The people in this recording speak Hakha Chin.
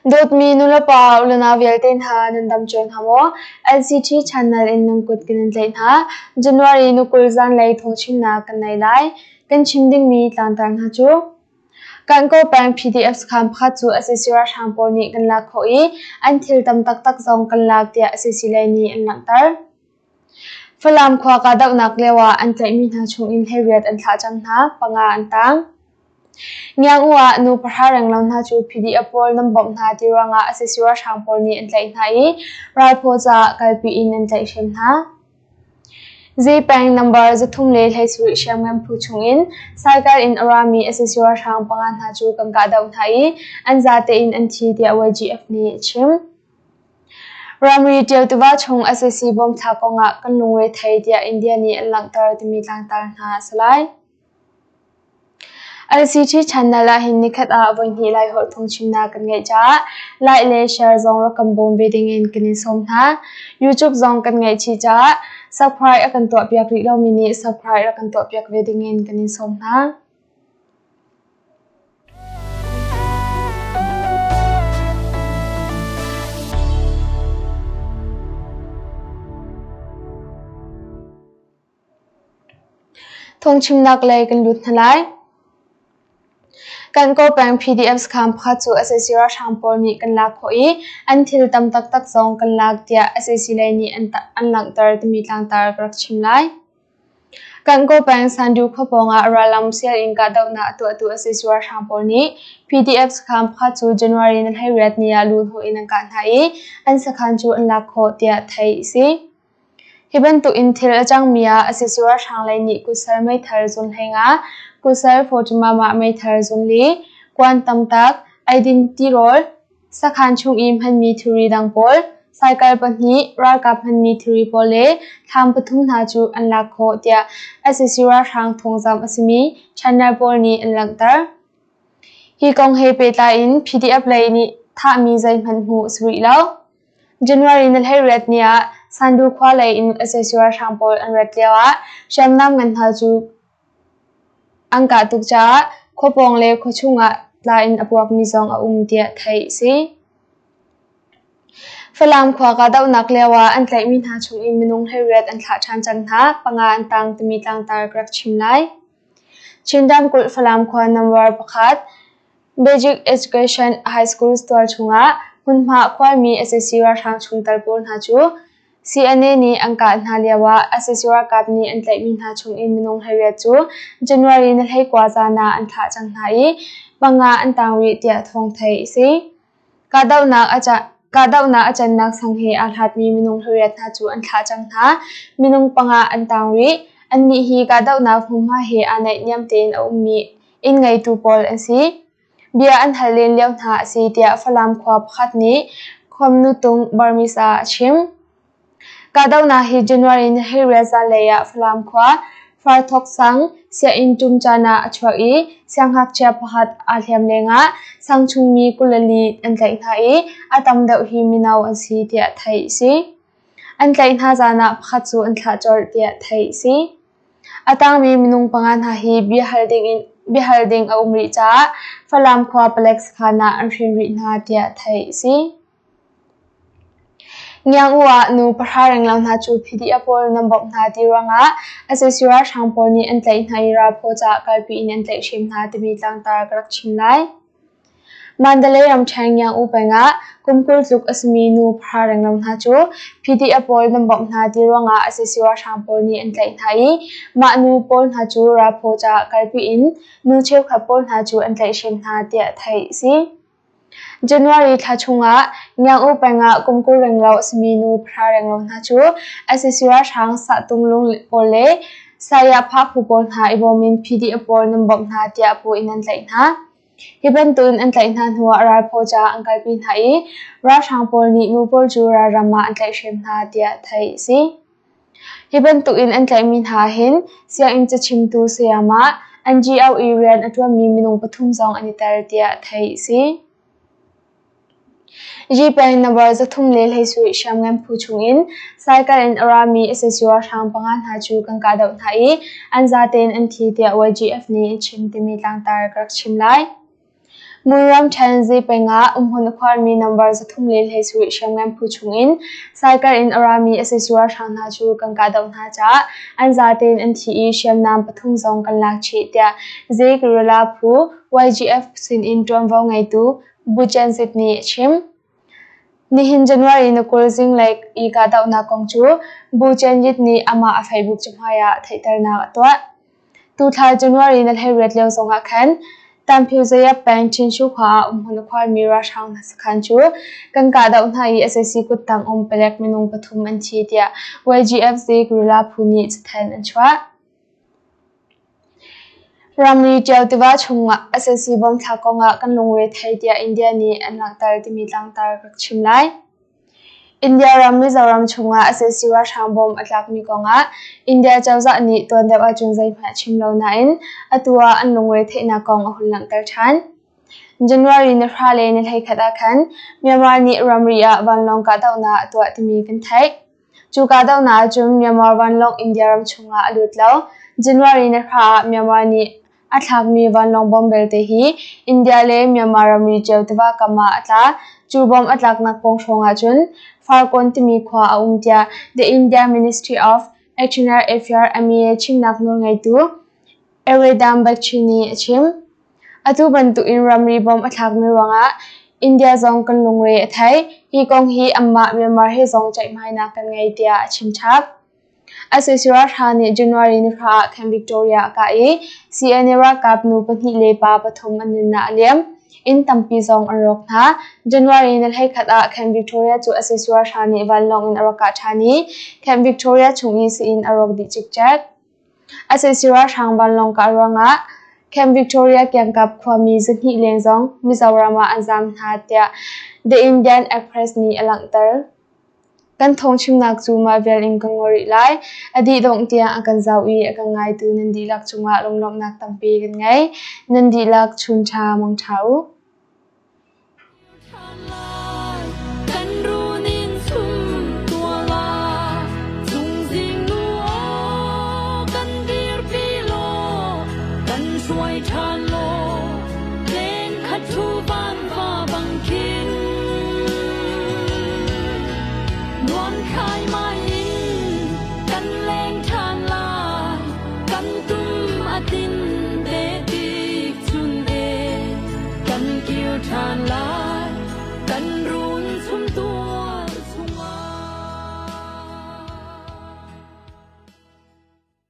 Dawtmi nulepa unau vialte hna nan dam cio hna maw? LCT channel in nan kut kan in tlaih hna. January ni 20 zanlei thawngchimnak kan nei lai. Kan chim dingmi tlangtar hna cu Kankaw peng PDF sakhan pakhat cu sac ralhrang pawl nih kan lak khawh i an thil tam taktak zong kan lak tiah sac lei nih an langhter. Falam khua kahdohnak lio ah an tlaihmi hna chungin hleiriat an thlah cang hna, panga an tang. Ngiang-u ah nu pahra renglo hna cu PDF pawl nan bawmh hna ti ruangah sac ralhrang pawl nih an tlaih hna i ralphaw caah kalpi in an tlaihhrem hna. Zipeng number 317 hriamngan phu chungin cycle in a rami sac ralhrang panga hna cu kan kahdoh hna i an zate in an thi tiah YGF nih a chim. Ramri ṭio tiva chung sac bawmthlak kongah kan lungre thei tiah India nih an langhter timi tlangtar hna a si lai. LCT channel ah hin nikhat ah voihnih Laiholh phungchimnak kan ngeih caah like le share zong rak kan bawm ve dingin kan in sawm hna. YouTube zong kan ngeih chih caah subscribe a kan tuahpiak rih lomi nih subscribe rak kan tuahpiak ve dingin kan in sawm hna. Phungchimnak lei kan lut hna lai. Kan Kaw peng PDF sakhan pakhat cu sac ralhrang pawl nih kan lak khawh i an thil tam taktak zong kan lak tiah sac lei nih an langhter timi tlangtar ka rak chim lai. Kan Kaw peng Sandu khua pawngah rallam sial in kahdohnak a tuahtu sac ralhrang pawl nih PDF sakhan pakhat cu January ni 18 ni ah luhhnawh in an kah hna i an sakhan cu an lak khawh tiah theih a si. Hi bantuk in thil a cangmi ah sac ralhrang lei nih kutsal meithal zun hlei-nga, kutsal Fortimama meithal zun li, kuan tamtak, eidin tirawl, sakhan chung i hmanmi thilri dang pawl, cycle pahnih, ralkap hmanmi thilri pawl le thlam pathum hna cu an lak khawh tiah sac ralhrang thawngzamh a simi channel pawl nih an langhter. Hi kong he pehtlai in PDF lei nih thahmi zeihmanh hmuh a si rih lo. January ni 18 ni ah Sandu khua lei in sac ralhrang pawl an rat lio ah hriamnam ngan hna cu an kah tuk caah khua pawng le khua chung ah tla in a puakmi zong a um tiah theih a si. Falam khua kahdohnak lio ah an tlaihmi hna chung in minung 18 an thlah ṭhan cang hna, panga an tang timi tlangtar ka rak chim lai. Chin ramkulh Falam khua number pakhat Basic Education High School tual chungah hmunhma khualmi sac ralhrang chungtel pawl hna cu CNA nih an kah hna lioah sac ralkap nih an tlaihmi hna chungin minung 18 cu January ni 19 zan ah an thlah cang hna i panga an tang rih tiah thawng theih a si. Kahdohnak a cannak sang he aa hlatmi minung 18 hna cu an thlah cang hna. Minung panga an tang rih. Annih hi kahdohnak hmunhma he aa naihniam tein a ummi inn ngeitu pawl an si. Bia an hal len lio hna a si tiah Falam khua pakhat nih Khuamnutung Burmese ah a chim. Kahdohnak hi January ni 18 zanlei ah Falam khua Farthok sang sianginn ṭum caan ah a chuak i siangngakchia pakhat aa hliam lengah sang chungmi 24 an tlaih hna i a tam deuh hi mino an si tiah theih a si. An tlaih hna zaan ah pakhat cu an thlah colh tiah theih a si. A tangmi minung panga hna hi biahal ding a um rih caah Falam khua palek sakhan ah an hren rih hna tiah theih a si. Ngiang-u ah nu pahra renglo hna cu PDF pawl nan bawmh hna ti ruangah sac ralhrang pawl nih an tlaih hna i ralphaw caah kalpi in an tlaihhrem hna timi tlangtar ka rak chim lai. Mandalay ramṭhen Ngiang-u peng ah kum 20 tluk a simi nu pahra renglo hna cu PDF pawl nan bawmh hna ti ruangah sac ralhrang pawl nih an tlaih hna i mah nu pawl hna cu ralphaw caah kalpi in nu cheukhat pawl hna cu an tlaihhrem hna tiah theih a si. January thla chungah Ngiang-u peng ah kum 20 renglo a simi nu pahra renglo hna cu sac ralhrang sahtung lung pawl le Sayapha phu pawl hna i bawm in PDF pawl nan bawmh hna tiah phu in an tlaih hna. Hi bantukin an tlaih hna hnuah ralphaw caah an kalpi hna i ralhrang pawl nih nu pawl cu ralram ah an tlaihhrem hna tiah theih a si. Hi bantukin an tlaihmi hna hin sianginn cachimtu sayamah NGO i rian a ṭuanmi minung pathum zong an i tel tiah theih a si. Yipeng number 327 hriamngan phu chungin cycle in a rami sac ralhrang panga hna cu kan kahdoh hna i an zatein an thi tiah YGF nih a chim timi tlangtar ka rak chim lai. Muiram ṭhen Zipeng ah umhmun a khuarmi number 317 hriamngan phu chungin cycle in a rami sac ralhrang hna cu kan kahdoh hna caah an zatein an thi i hriamnam pathum zong kan lak chih tiah Zik Rula phu YGF sinin ṭuanvo ngeitu Bu Chen Zit nih a chim. Nihin January ni 20 zinglei i kahdohnak kong cu Bu Chen Yit nih amah a Facebook cahmai ah theihternak a tuah. Tuthla January ni 18 lio zongah khan Tanphyuzayap peng Chinshu khua ah umhmun a khuarmi ralhrang hna sakhan cu kan kahdoh hna i sac kuttang um palek minung pathum an thi tiah YGFZ guerrilla phu nih cathanh an chuah. Ramri ṭio tiva chungah sac bomthlak kongah kan lungre thei tiah India nih an langhter timi tlangtar ka chim lai. India ram Mizoram chungah sac ralhrang bom a tlakmi kongah India cozah nih tuan deuh ahcun zeihmanh a chim lo nain atu ah an lungre theihnak kong a hun langhter ṭhan. January ni 10 le ni 11 ah khan Myanmar nih ramri ah vanlawng kahdohnak a tuah timi kan theih. Cu kahdohnak ahcun Myanmar vanlawng India ram chungah a lut lo. January ni 10 ah Myanmar nih A thlakmi vanlawng bom belte hi India le Myanmar ramri cio tiva kam ah a tla. Cu bom a tlaknak pawng hrawng ahcun Farkawn timi khua a um tiah The India Ministry of External Affairs MEA chimnak nawlngeitu Eredam Bagchi nih a chim. Atu bantukin ramri bom a thlakmi ruangah India zong kan lungre a thei. Hi kong hi anmah Myanmar he zong ceihmainak kan ngei tiah a chim chap. Sac ralhrang nih January ni 10 ah Camp Victoria a kah i CNA ralkap nu pahnih le pa pathum an nunnak a liam. Inn tampi zong an rawk hna. January ni 11 ah Camp Victoria cu sac ralhrang nih vanlawng in a rak kah ṭhan i Camp Victoria chung i sii-inn a rawk dih cikcek. Sac ralhrang vanlawng kah ruangah Camp Victoria kiangkap khuami 200 leng zong Mizoram ah an zaam hna tiah The Indian Express nih a langhter. Kan thawngchimnak cu mah vial in ka ngol rih lai. A dih dongh tiang a kan zoh i a kan ngaitu nan dihlak cungah lunglawmhnak tampi kan ngei. Nan dihlak chun ṭha mang ṭha u. Kan runin sum tuala Cungzing nu aw kan dirpi law kan hruai ṭhan law Len khat thu van va bang khin Nuam khai mai in kan leng ṭhan lai kan tum a tin te tik chun e kan kir ṭhan lai.